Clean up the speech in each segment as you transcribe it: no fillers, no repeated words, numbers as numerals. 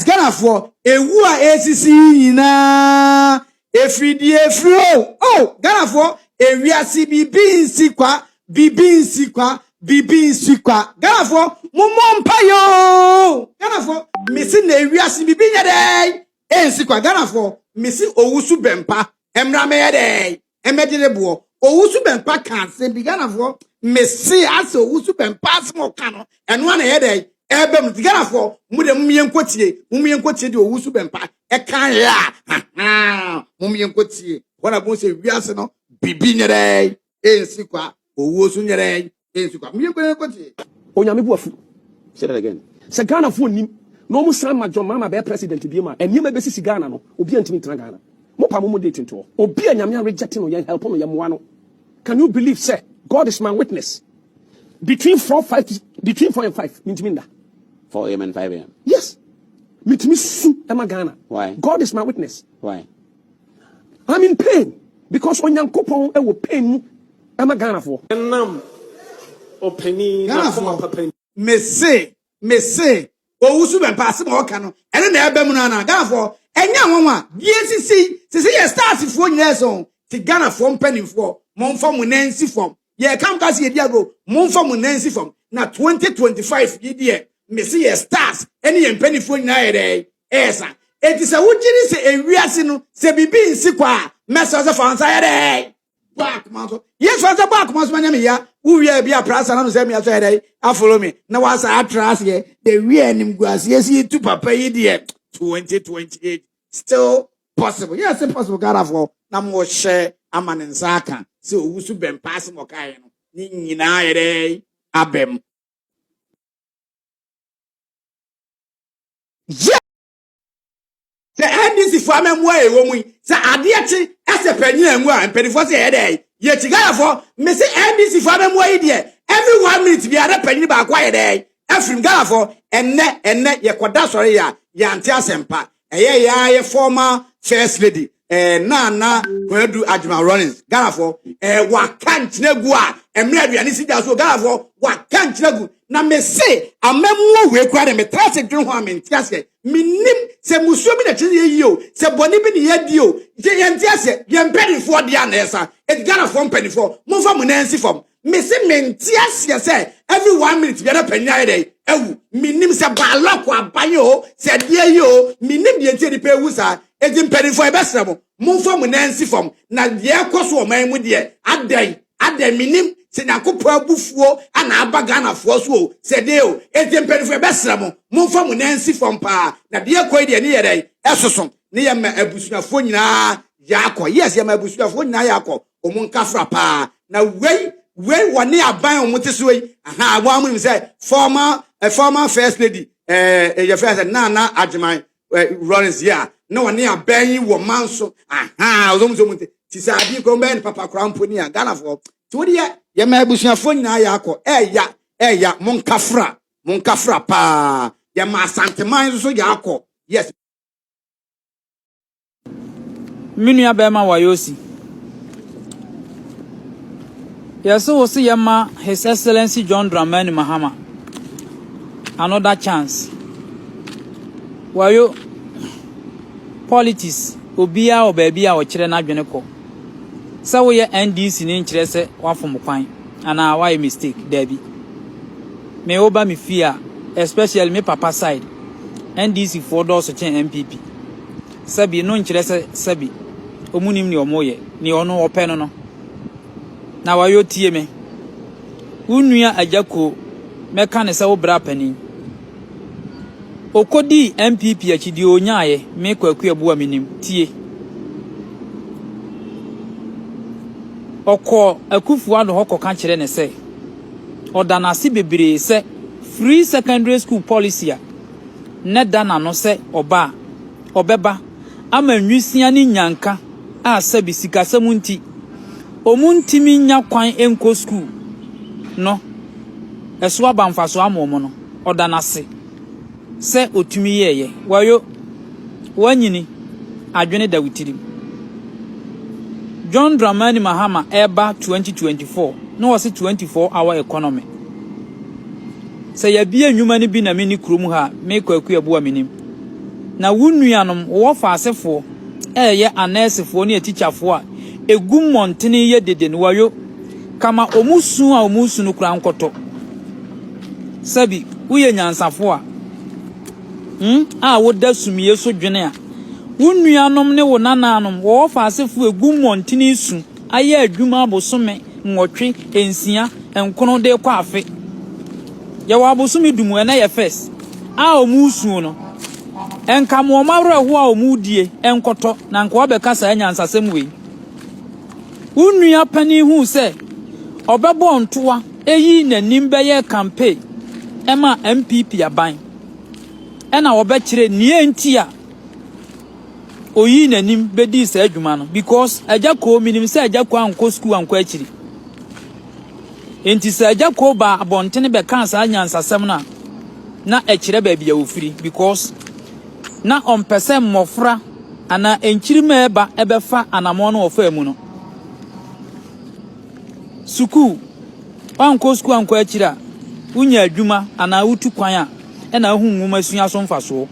Ghanafoɔ, ewu a esisi yi nyinaa efiri deɛ efiri o. Oh, Ghanafoɔ, ewiase biribi nsi kwa, biribi nsi kwa, biribi nsi kwa. Ghanafoɔ, mommɔ mpaeɛ o. Ghanafoɔ, mesi na ewiase biribi nyɛ dɛn ensi kwa. Ghanafoɔ, mesi Owusu Bempah mmra mɛyɛ dɛn mmɛgye ne boɔ. Owusu Bempah ka asɛm bi. Ghanafoɔ, mesi asɛ Owusu Bempah asɛm a ɔka no, ɛno ana ɛyɛ dɛn ɛbɛm no. Ghanafoɔ, mo de mo yɛn nkɔtie, mo yɛn nkɔtie deɛ Owusu Bempah ɛka yɛ a, haha, mo yɛn nkɔtie wɔn a mo sɛ wiase no bibi nyɛ dɛn ensi kwa, owuo so nyɛ dɛn ensi kwa. Mo yɛn nkɔtie. Onyame bu afu. Say that again. Sɛ Ghanafoɔ nim na ɔmo san ma John Mahama bɛyɛ president bi ma nneɛma bɛsisi Ghana no, obi antumi ntena Ghana. Mo pa mo mo date ntoɔ. Obi a Nyame reject no, yɛn help no, yɛn mmoa no. Can you believe sɛ, God is my witness, between 4 5, between 4 and 5, mintimi nda. 4 a.m. and 5 a.m. Yes, mitumi su ɛma Ghana. Why? God is my witness. Why? I'm in pain because Onyankopɔn ɛwɔ pain mu ɛma Ghanafoɔ. Ɛnam ɔpanin n'akoma Ghanafoɔ, papa. Mese Owusu Bempah asɛm a ɔka no, ɛno na ɛbɛ mu no ana. Ghanafoɔ, ɛnyɛ nwanwa deɛ sisi sisi yɛ starsfoɔ nyinaa sɛ te. Ghanafoɔ mpanimfoɔ, momfa mo nan nsi fam. Yɛka mo ka sɛ yɛdi agorɔ, momfa mo nan nsi fam. Na 2025 yi deɛ, mese yɛ stars ɛne yɛn mpanimfoɔ nyinaa yɛ dɛ ɛyɛ sa. Eti sɛ wogye ne sɛ ewiase no sɛ biribi nsi kwa a, mɛsɛ sɛ fa nsa yɛ dɛ bɔ akoma so. Yesu sɛ bɔ akoma so ma nyɛ me ya. Wowie bi a prasa na no sɛ mia so yɛ dɛ afollow me na wasa atra aseɛ. De wie animguaseɛ si tu papa yi deɛ, 2028 still possible. Yes, possible. Ghanafoɔ, na mo hyɛ ama ne nsa aka sɛ Owusu Bempah asɛm ɔkaeɛ no ne nyinaa yɛ dɛ abɛm. Yɛ sɛ NDC fo amamua a ɛwɔ mu yi sɛ adeɛ kye ɛsɛ panyin angu a, mpanimfoɔ sɛ yɛ dɛ yɛkyi. Ghanafoɔ, mese NDC fo amamua yi deɛ, every one minute bi ada panyin baako ayɛ dɛ afirim. Ghanafoɔ, ɛnɛ yɛkɔda sɔre yɛ a yɛante asɛmpa. Ɛyɛ yɛa yɛ former first lady Nana Konadu Agyeman Rawlings. Ghanafoɔ, waka nkyerɛ gu a mmerɛ aduane si gya so. Ghanafoɔ, waka nkyerɛ gu na mese amammuo wei kora de metra ase dwene ho a, mente aseɛ. Menim sɛ musuo bi na kyerɛ yɛ yie o, sɛ bɔne bi ne yɛdi o, yɛnte aseɛ. Yɛn mpanimfoɔ deɛ ana ɛsa. Eti Ghanafoɔ mpanimfoɔ, momfa mo nan nsi fam. Mese mente aseɛ sɛ every one minute biara panyin ayɛ dɛ awu. Menim sɛ baalɔko aban o, sɛ deɛ yi o, menim deɛ nti nipa ewu saa. Eti mpanimfoɔ, yɛbɛsrɛ mo, momfa mo nan nsi fam na deɛ ɛkɔ so ɔman mu deɛ, adɛn adɛn? Menim sɛ Nyankopɔn abufuo ana aba Ghanafoɔ so o, sɛ deɛ o. Eti mpanimfoɔ, yɛbɛsrɛ mo, momfa mo nan nsi fam paa na deɛ ɛkɔ yi deɛ ne yɛ dɛ ɛsoso ne yɛ ma abusuafoɔ nyinaa yɛakɔ. Yes, yɛ ma abusuafoɔ nyinaa yɛakɔ wɔn nkafra paa. Na wei wɔ ne aban a wɔn te so yi aha, wɔn amu nim sɛ former first lady yɛfrɛ sɛ Nana Agyeman Rawlings yi a na wɔne aban yi wɔ man so aha, ɔsɔm sɔm ti sɛ adeɛ kɔn bɛyɛ ne papa koraa mpo ni a. Ghanafoɔ, tí wɔde yɛ yɛma abusuafoɔ nyinaa yɛ akɔ. Ɛɛya mo nkafra paa. Yɛma Asanteman nso so yɛ akɔ. Yes. Me nua bɛrima Wayosi, yɛsɛ wo se yɛma His Excellency John Dramani Mahama another chance. Wayo, politics, obiara wɔ baabi a ɔkyerɛ n'adwene kɔ. Sɛ woyɛ NDC ne nkyerɛ sɛ wafom kwan anaa wayɛ mistake. Daabi. Me woba me fie a, especially me papa side, NDC foɔ dɔɔso kyɛn NPP. Sɛbi no nkyerɛ sɛ sɛbi ɔmu nim nea ɔmo yɛ, nea ɔno ɔpɛ no. Na wayɛ tie me, wo nua Agya Koo, mɛka ne sɛ wo bra panin okɔdii NPP akyi deɛ ɔnyaeɛ. Me Kwaku Abua menim. Tie, ɔkɔɔ Akufo Addo hɔ kɔka kyerɛ ne sɛ ɔda n'ase bebree sɛ free secondary school policy a ne da n'ano sɛ ɔba a ɔbɛba ama nwisia ne nyanka a sɛbi sikasɛm nti ɔmu ntumi nya kwan nkɔ school no, ɛso aba mfaso ama ɔmo no. Ɔda n'ase sɛ otumi yɛɛyɛ. Wayo, wanyini, adwene da wo tirim. John Dramani Mahama ɛreba 2024 na wɔse 24 hour economy. Sɛ yɛabie nnwuma no bi na menni kurom ha a, me Kwaku Abua menim. Na wo nuanom, wo wɔfaasefoɔ, ɛɛyɛ anɛɛsefoɔ ne atikyafoɔ a ɛgu mmɔntene yɛ dede no, wayo, ka ma wɔn su a wɔresu no koraa nkɔtɔ. Sɛbi, woyɛ nyansafoɔ a, hmm, a woda sumie so dwene a, wo nuanom ne wo nananom, wo wɔfaasefoɔ ɛgu mmɔntene su ayɛ adwuma abosome nwɔtwe, nsia, nkono de rekɔ afe. Yɛwɔ abosome du mu, ɛnɛ yɛ first, a wɔresu no, nka ma wɔn awerɛhoɔ a wɔredie nkɔtɔ na nka wɔabɛka saa nyansasɛm wei. Wo nua panin huu sɛ ɔbɛbɔ ntoa yii n'anim bɛyɛɛ campaign ɛma NPP aban ɛna ɔbɛkyerɛ nea nti a oyii n'anim bɛdii saa adwuma no because Agya Koo menim sɛ Agya Koo ankɔ sukuu ankɔ akyiri. Enti sɛ Agya Koo baa abɔntene bɛkaa saa nyansasɛm no a, na ɛkyerɛ baabi a ɔfiri because na ɔmpɛ sɛ mmɔfra anaa nkyirimma ɛba ɛbɛfa anammɔn no ɔfaa mu no. Sukuu, woankɔ sukuu ankɔ akyiri a, wonya adwuma anaa wotu kwan a, ɛna wohu nwoma sua so mfasoɔ.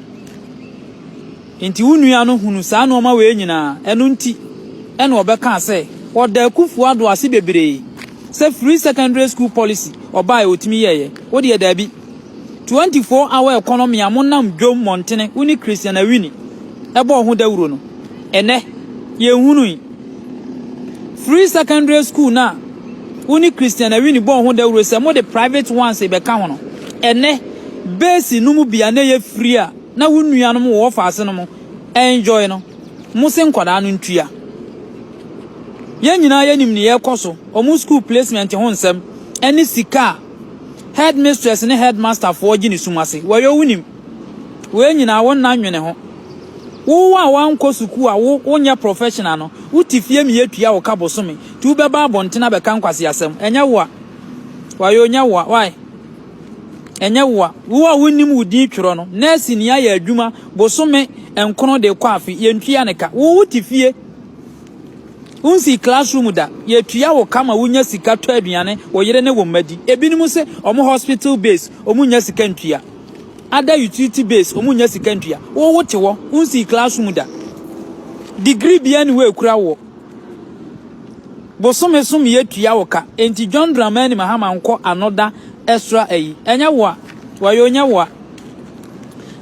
Enti wo nua no hunu saa nnoɔma wei nyinaa, ɛno nti ɛna ɔbɛkaa sɛ ɔda Akuffo Addo ase bebree sɛ free secondary school policy ɔbaeɛ ɔtumi yɛeɛ, wo deɛ daabi. 24 hour economy a monam dwom mmɔntene wo ne Christian Awini ɛbɔɔ ho dawuro no, ɛnɛ yɛnhunui. Free secondary school no a wo ne Christian Awini bɔɔ ho dawuro sɛ mode private ones bɛka ho no, ɛnɛ base no mu bi a na ɛyɛ free a na wo nuanom wɔ wɔfaase no mo enjoy no, mo se nkwadaa no ntua. Yɛn nyinaa yɛnim nea ɛkɔ so, wɔn school placement ho nsɛm ɛne sika a headmistress ne headmaster foɔ gye ne sum ase. Wɔyɛ wonim. Wei nyinaa wo nna nwene ho. Wo a wankɔ sukuu a wo wonyɛ professional no, wote fie mi yɛtua wo ka bosome, nti wobɛba abɔnten abɛka nkwaseasɛm. Ɛnyɛ wo a. Wɔyɛ onyɛ wo a. Why? Ɛnyɛ wo a. Wo a wonnim wo din twerɛ no, nɛɛseni ayɛ adwuma bosome nkono de rekɔ afe, yɛntua ne ka. Wo wote fie, wonsii classroom da, yɛtua wo ka ma wonya sika tɔ aduane, wo yere ne wo mma di. Ebinom se wɔn hospital base, wɔn nnya sika ntua. Other utility base, wɔn nnya sika ntua. Wo wote hɔ, wonsii classroom da. Degree biara nni hɔ a ekura woɔ. Bosome so me atua wo ka enti John Dramani Mahama nkɔ anoda extra ayi ɛnyɛ wo a wayɛ onyɛ wo a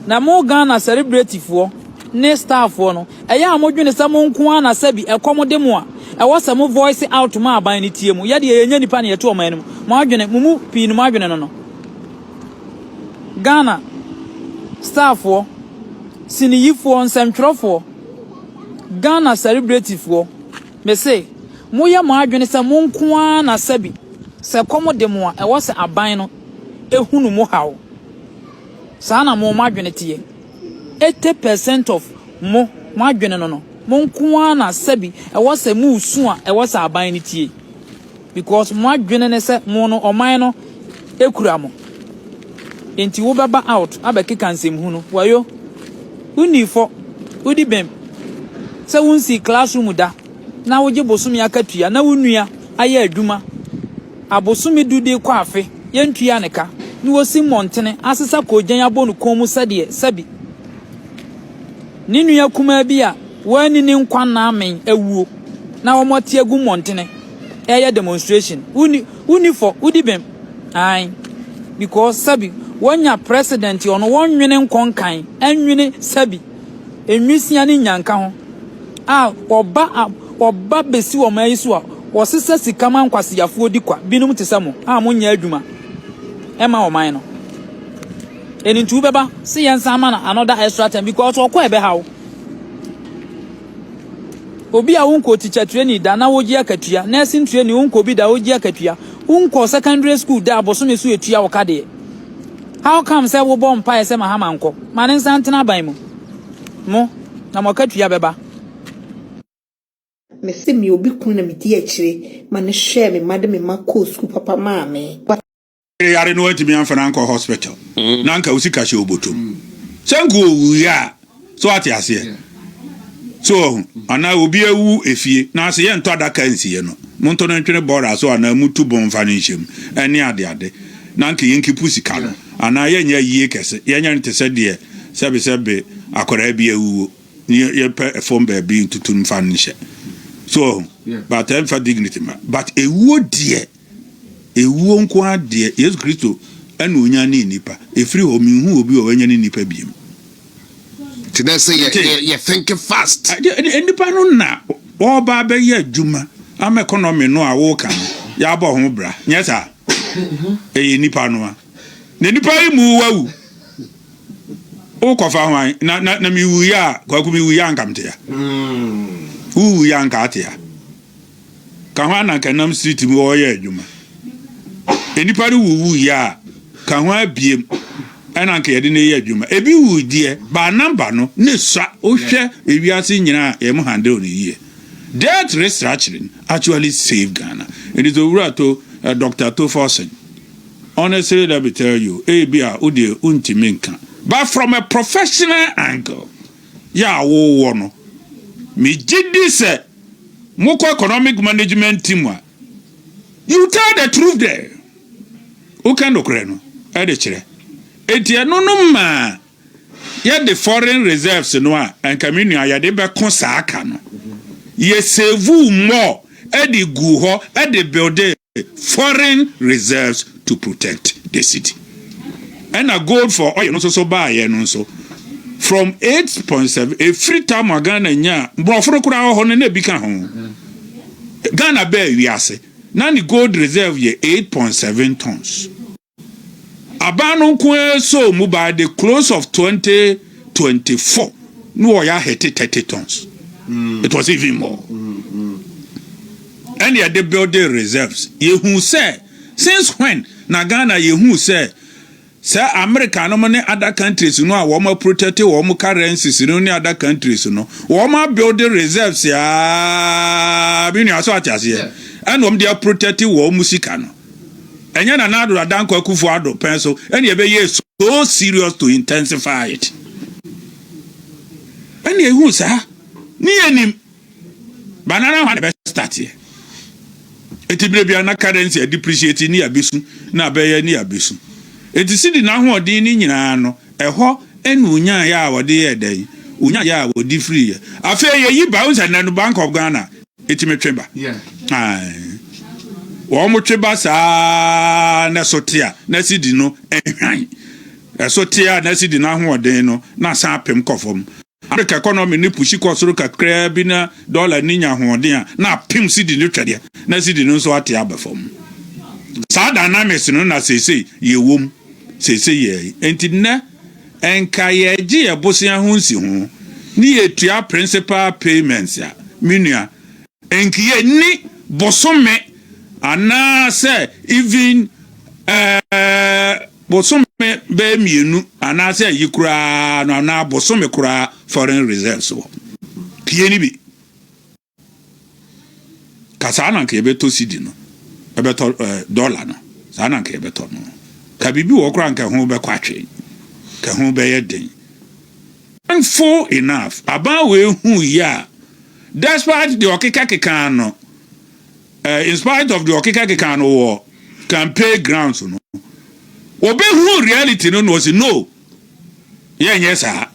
na mo Ghana celebrity foɔ ne star foɔ no ɛyɛ a mo dwene sɛ mo nko ara na sɛbi ɛkɔm de mo a ɛwɔ sɛ mo voice out ma aban no tie mo yɛ deɛ yɛnyɛ nipa na yɛte ɔman no mu mo adwene mo mu pii no mo adwene no no Ghana star foɔ siniyifoɔ nsɛmtwerɛfoɔ Ghana celebrity foɔ Mese, moyɛ mo adwene sɛ mo nko ara na sɛbi sɛ kɔm de mo a, ɛwɔ sɛ aban no hunu mo haw. Saa na mo mo adwene teɛ. 80 percent of mo, mo adwene no no, mo nko ara na sɛbi ɛwɔ sɛ moresu a, ɛwɔ sɛ aban no tie. Because mo adwene ne sɛ mo no ɔman no kura mo. Enti wobɛba out abɛkeka nsɛmhunu. Wayo, wonni fɔ, wodi bem sɛ wonsii classroom da na wogye bosome akatua na wo nua ayɛ adwuma abosome du de rekɔ afe yɛntua ne ka na wasi mmɔntene asesa koogyan abɔ no kɔn mu sɛdeɛ sɛbi Ne nua kumaa bi a wanni ne nkwa nna amen awuo na wɔn ate agu mmɔntene ɛyɛ demonstration. Wonni wonni fɔ, wodi bem. Ae. Because sɛbi wanya president ɔno wɔnwene nkɔ nkan, ɛnwene sɛbi nwisia ne nyanka ho a ɔba a ɔba besi wɔn ayi so a wɔsesa sika ma nkwaseafoɔ di kwa binom te sɛ mo a monyɛ adwuma ɛma ɔman no. Ɛno nti wobɛba se yɛnsan ma no another extra time because ɔkɔ ɛbɛha wo. Obi a wonkɔ teacher training da na wogye akatua, nursing training wonkɔ bi da wogye akatua, wonkɔ secondary school da abosome so etua wo ka deɛ. How come sɛ wobɔ mpaeɛ sɛ Mahama nkɔ? Ma ne nsa ntena aban mu. Mo, na mo akatua bɛba. Mese me obi kunu na medi akyire ma no hwɛɛ me mma de me mma kɔɔ sukuu papa maa me. Yere yare na wantumi amfa no ankɔ hospital na anka wo sika hyɛ wo bɔtɔm sɛ nka ɔwuiɛ a so wate aseɛ so wahu anaa obi awu efie na ase yɛntɔ adaka nsie no monto no ntwene bɔra so anaa mutu bon mfa no nhyɛ mu ɛne adeade na anka yɛnkipu sika no anaa yɛnyɛ ayie kɛse yɛnyɛ no te sɛ deɛ. sɛbesɛbe akwadaa bi awuo ne yɛpɛ fam baabi ntutu no mfa no nhyɛ. So ɔho? But ɛmfa dignity ma. But ewuo deɛ, ewuo nko ara deɛ, Yesu Kristo ɛna ɔnyanee nnipa. Ɛfiri hɔ, menhuu obi a wanyane nnipa biom. Nti na ɛsɛ yɛ yɛ yɛ think fast. Nnipa no na wɔreba abɛyɛ adwuma ama economy no a woka no yɛabɔ ho bra. Nyɛ saa? Ɛyɛ nnipa no a. Na nnipa yi mu wawu. Wokɔfa hwan? Na na na mewuiɛ a, Kwaku mewuiɛ a nka mete ha. Wowuiɛ a nka ate ha. Ka hwan na nka nam street mu ɔreyɛ adwuma. Nnipa no wuwuiɛ a, ka ho abiem ɛna nka yɛde no yɛ adwuma. Ebi wui deɛ, but number no ne sua. Wohwɛ ewiase nyinaa a, yɛn handle no yie. Debt restructuring actually save Ghana. Nti sɛ owura to, eh, Doctor To Forson, honestly let me tell you, ebi a wo deɛ wontumi nka. But from a professional angle, yɛ a wowɔ no, megye di sɛ Mokɔ economic management team a, you tell the truth there. Woka nokorɛ no de kyerɛ. Enti ɛno no maa yɛde foreign reserves no a anka me nua yɛde bɛko saa ka no, yɛ savuu more de guu hɔ de buildee foreign reserves to protect the cedi. Ɛna gold for oil no nso so baayɛ no nso from 8.7 ɛfiri tam a Ghana nyaa borɔfo no koraa wɔ hɔ no na ebi ka ho. Ghana bɛɛ wiase na ne gold reserve yɛ 8.7 tons. Aban no nko ara sɔɔ mu by the close of 2024 na wɔyɛ ahete 30 tons. It was even more. Ɛna yɛde building reserves. Yɛhu sɛ since when na Ghana yɛhu sɛ sɛ America nom ne other countries no a wɔn protect wɔn currencies no ne other countries no wɔn abuild reserves aa bi nua so ate aseɛ ɛna wɔn de aprotect wɔn sika no. Ɛnyɛ Nana Addo Dankwa Akufo Addo pɛn so ɛna ɛbɛyɛɛ so serious to intensify it. Ɛna ehu saa ne yɛnim banana hɔ na ɛbɛ start yɛ. Eti bere bia na currency a depreciate ne abesu na abɛyɛ ne abesu. Eti sidi n'ahoɔden ne nyinaa no ɛhɔ ɛna onyaayɛ a wɔde yɛɛ dɛn onyaayɛ a wɔde firi yɛ. Afei yɛyi ba sɛ nnɛ no Bank of Ghana Etumi twe ba. Ae. Wɔn twe ba saa na ɛso te a, na sidi no hwan. Ɛso te a na sidi no ahoɔden no na asan apem kɔ fam. Africa economy no pushi kɔ soro kakraa bi na dollar no nya ahoɔden a, na apem sidi no twɛdeɛ na sidi no nso ate aba fam. Saa dynamics no na seesei yɛwɔ mu. Seesei yɛ. Enti nnɛ Nka yɛgye yɛ bosea ho nsiho ne yɛtua principal payments a, me nua, nka yɛnni bosome anaasɛ even eh, bosome bɛyɛ mmienu anaasɛ ayi koraa no anaa bosome koraa foreign reserves wɔ. Ka yɛnni bi. Ka saa na anka yɛbɛtɔ cedi no, ɛbɛtɔ ɛɛ dɔla no, saa na anka yɛbɛtɔ no. Ka biribi wɔ hɔ koraa anka ɛho bɛkɔ atwe, ka ɛho bɛyɛ den. Thankful enough, aban wei hu yɛ a, despite deɛ ɔkekakekaa no, eh, in spite of deɛ ɔkekakekaa no wɔ campaign grounds no, wɔbɛhu reality no na ɔsi no, yɛnyɛ saa.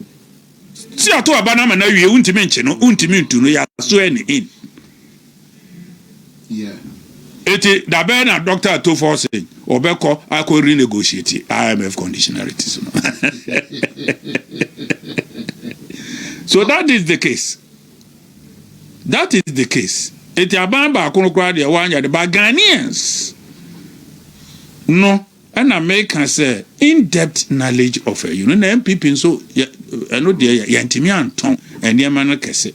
Si ato aba no ama no awie, wontumi nkye no, wontumi ntu no, yɛasoɛ ne in. Eti dabɛn na Dr. Ato Forson ɔbɛkɔ akɔ renegotiate IMF conditionalities no. So that is the case. That is the case. Eti aban baako no koraa deɛ wanyɛ de ba Ghanaians no. Ɛna meka sɛ in depth knowledge of ayi no na NPP nso yɛ ɛno deɛ yɛntumi antɔn nneɛma no kɛse.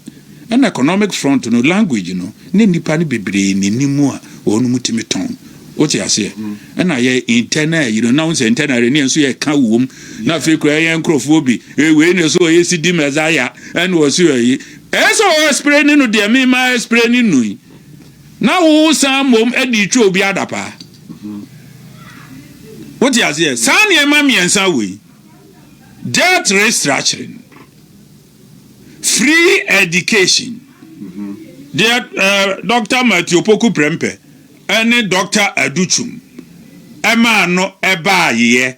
Ɛna economic front no language no ne nnipa no bebree nni mu a wɔn tumi tɔn. Wote aseɛ? Ɛna yɛ internal ayi no na wo sɛ internal ne yɛn nso yɛka wom na afei koraa yɛn nkurɔfoɔ bi eh, wei na ɛsɛ ɔyɛ sidi mɛzaya ɛna ɔsi ayi ɛyɛ sɛ ɔyɛ spray ne no deɛ mema spray ne nui na wo san mmom de retwa obi adapaa. Wote aseɛ? Saa nneɛma mmiɛnsa wei, debt restructuring, free education, deɛ eh, Dr. Matthew Opoku Prempeh ɛne Dr. Adutwum ɛmaa no ɛbaa yeɛ.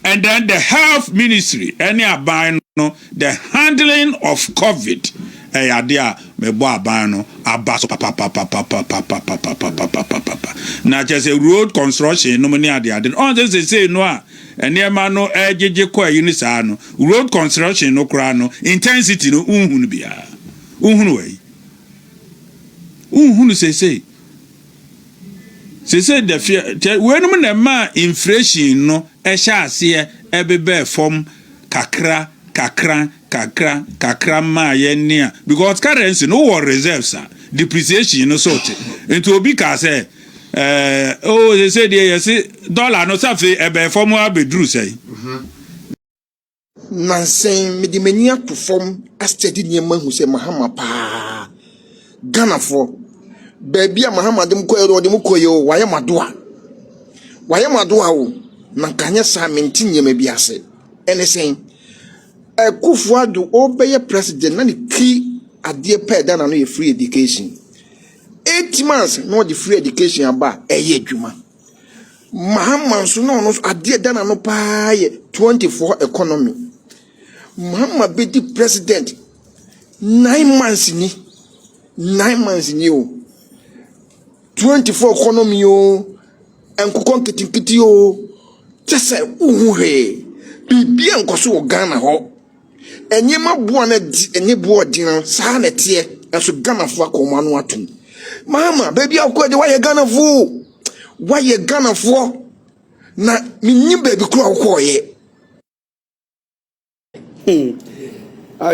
And then the health ministry ɛne aban no, the handling of COVID ɛyɛ adeɛ a mebɔ aban no aba so papapapapapapapapapapapapa. Na kyerɛ sɛ road construction nom ne adeade no, ɔn sɛ sesei no a nneɛma no ɛgyegye kɔ ayi no saa no, road construction no koraa no intensity no nhunu biara. Nhunu wɔ yi. Nhunu sesei. Sesei the fear kyɛ weinom na ɛmaa inflation no ɛhyɛ aseɛ ɛbebɛɛ fam kakra kakra kakra kakra maa yɛn nea, because currency no wowɔ reserves a, depreciation no so te. Nti obi kaa sɛ oh, sesei deɛ yɛse dollar no sɛ afei ɛbɛɛ fam abɛduru sɛn. Nnansa yi, mede m'ani ato fam asitɛdi nneɛma ahu sɛ Mahama paa. Ghanafoɔ, baabi a Mahama de mo kɔeɛ no, ɔde mo kɔeɛ o, wayɛ mo adoa. Wayɛ mo adoa o, na nka anyɛ saa mente nneɛma bi ase. Ɛne sɛn? Akufo Addo ɔrebɛyɛ president na ne ti adeɛ pɛ ɛda n'ano yɛ free education. 8 months na ɔde free education aba a ɛyɛ adwuma. Mahama nso na ɔno nso adeɛ da n'ano paa yɛ 24 economy. Mahama bɛdi president 9 months ni, 9 months ni o. 24 economy o, nkokɔ nketenkete o, kyɛ sɛ wohu hwee. Biribi nkɔ so wɔ Ghana hɔ. Nneɛma boa no di ɛne boɔ ɔden no saa na ɛteɛ, nso Ghanafoɔ akɔ wɔn ano atom. Mahama, baabi a wokɔ de woayɛ Ghanafoɔ o, woayɛ Ghanafoɔ na menyim baabi koro a wokɔɔyɛ.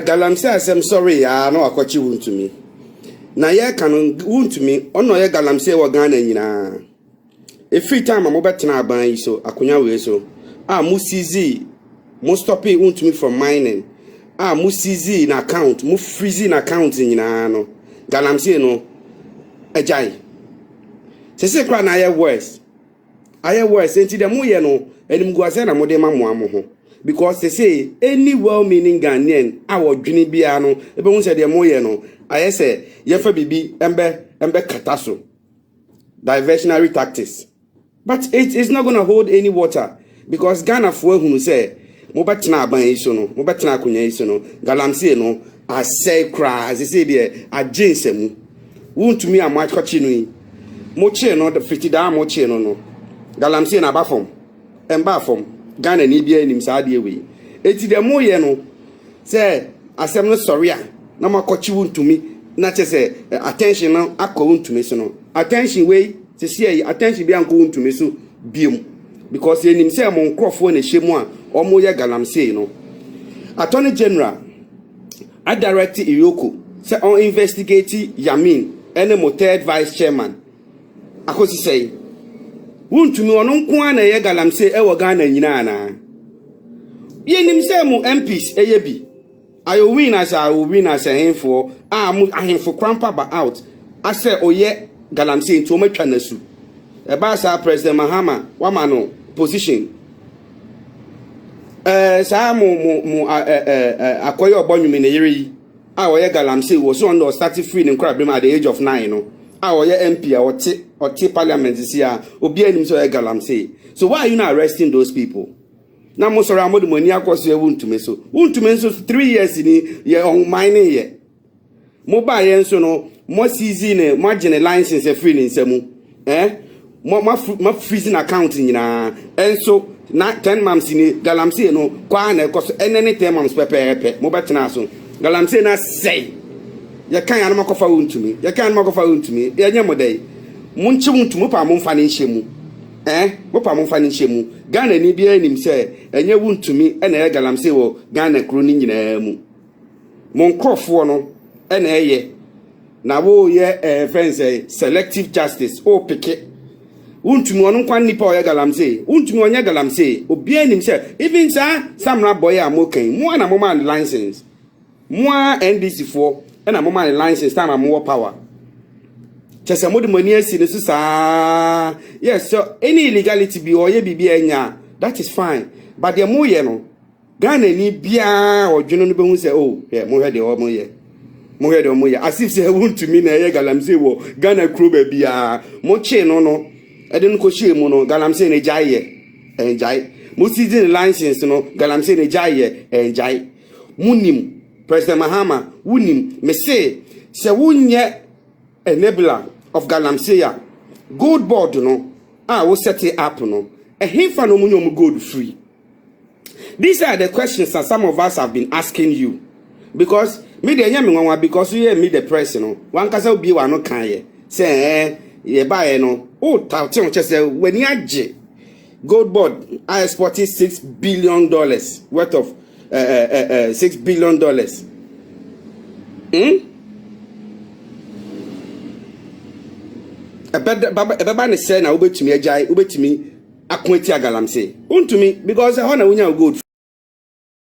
Galamsey asɛm sɔre yaa na wakɔkye Wontumi. Na yɛka no, Wontumi ɔno ɔyɛ galamsey wɔ Ghana nyinaa. Ɛfiri time a mobɛtena aban yi so, akonnwa wei so a, mo seize, mo stop Wontumi from mining a, mo seize na account, mo freeze na account nyinaa no, galamsey no agyae. Sese koraa na ayɛ worse, ayɛ worse. Nti deɛ moyɛ no, animguaseɛ na mode ma moa mo ho, because sese any well-meaning Ghanaian a wɔdwene biara no ebɛhu sɛ deɛ moyɛ no ayɛ sɛ yɛfa biribi ɛmbɛ kata so, diversionary tactics. But it is not gonna hold any water, because Ghanafoɔ ahunu sɛ mobɛtena aban yi so no, mobɛtena akonnwa yi so no, galamsey no asɛe koraa. Sese deɛ agye nsɛmu. Wontumi a moakɔkye no yi, mokyee no fiti daa, mokyee no no, galamsey no aba fam, ɛmba fam. Ghana ni biara nim saa adeɛ wei. Eti deɛ moyɛ no sɛ asɛm no sɔre a na moakɔkye Wontumi na kyɛ sɛ attention no akɔ Wontumi so no, attention wei sisi yi, attention bi ankɔ Wontumi so biom, because yɛnim sɛ mo nkurɔfoɔ na ɛhyɛ mu a wɔyɛ galamsey no. Attorney General adirect EOCO sɛ ɔn investigate Yamin ɛne mo third vice chairman akosi sɛn. Wontumi ɔno nko ara na ɛyɛ galamsey ɛwɔ Ghana nyinaa anaa? Yɛnim sɛ mo MPs ɛyɛ bi ayowin asɛ ayowin asɛ ahemfoɔ a mo ahemfo krampa ba out asɛ ɔyɛ galamsey, nti wɔn atwa n'asu. Ɛbaa saa, President Mahama wama no position. Saa mo ɛɛ ɛɛ akɔyɛ ɔbɔ nwumi ne yere yi a ɔyɛ galamsey wɔ so, ɔno ɔstart free ne nkora at the age of 9 no a ɔyɛ MP a ɔte parliament si a obiara nim sɛ ɔyɛ galamsey. So why are you not arresting those people? Na mo sɔrɔ a mo de mo ani akɔ so yɛ Wontumi so. Wontumi nso 3 years ni yɛ ɔman ne yɛ mo baa yɛn nso no, mo seize ne, mo agye ne license afiri ne nsa mu, mo freeze account nyinaa. Ɛnso na 10 months ni, galamsey no kwaa na ɛkɔ so. Ɛnɛ ne 10 months pɛpɛɛpɛ mo bɛtena so, galamsey na sɛe. Yɛka yɛn anam akɔfa Wontumi, yɛka yɛn anam akɔfa Wontumi. Yɛnyɛ mo dɛ mo nkye Wontumi, mo pa mo nfa ne nhyɛ mu, mo pa mo nfa ne nhyɛ mu. Ghana ni biara nim sɛ ɛnyɛ Wontumi ɛna ɛyɛ galamsey wɔ Ghana kuro no nyinaa mu. Mo nkurɔfoɔ no ɛna ɛyɛ na wɔreyɛ fɛn sɛ selective justice. Ɔɔpeke Wontumi ɔno nkwa nipa ɔyɛ galamsey. Wontumi ɔnyɛ galamsey, obiara nim sɛ even saa samra boy a mo kan mo ana mo ma ne license, mo a NDC foɔ ɛna mo ma ne license time a mo wɔ power. Kyɛ sɛ mo de mo ani asi ne so saa. Yes, so any illegality bi ɔyɛ biribi a ɛnya, that is fine, but deɛ mo yɛ no, Ghana ni biara ɔdwene no bɛhu sɛ, oh, hwɛ, mohwɛ deɛ ɔmo yɛ, mohwɛ deɛ ɔmo yɛ, as if sɛ Wontumi na ɛyɛ galamsey wɔ Ghana kuro baabiara. Mokyee no ɛde no kɔhyie mu no, galamsey no gyae yɛ ɛngyae. Mo seize ne license no, galamsey no gyae yɛ, ɛngyae. Mo nim, President Mahama, wo nim, me se, sɛ wo nyɛ enabler of galamsey a, gold board no a wo set it up no, ɛhefa na ɔmo nya ɔmo gold firi? These are the questions that some of us have been asking you. Because me de ɛnyɛ me nwanwa because woyɛ me the press no, wankasa obie w'ano kan yɛ sɛ ɛɛ yɛbaeɛ no, wo taute ho kyɛ sɛ w'ani agye. Gold board a export $6 billion worth of $6 billion. Ɛbɛba ne sɛ na wobɛtumi agyae, wobɛtumi ako atia galamsey. Wontumi because ɛhɔ na wonya wo gold.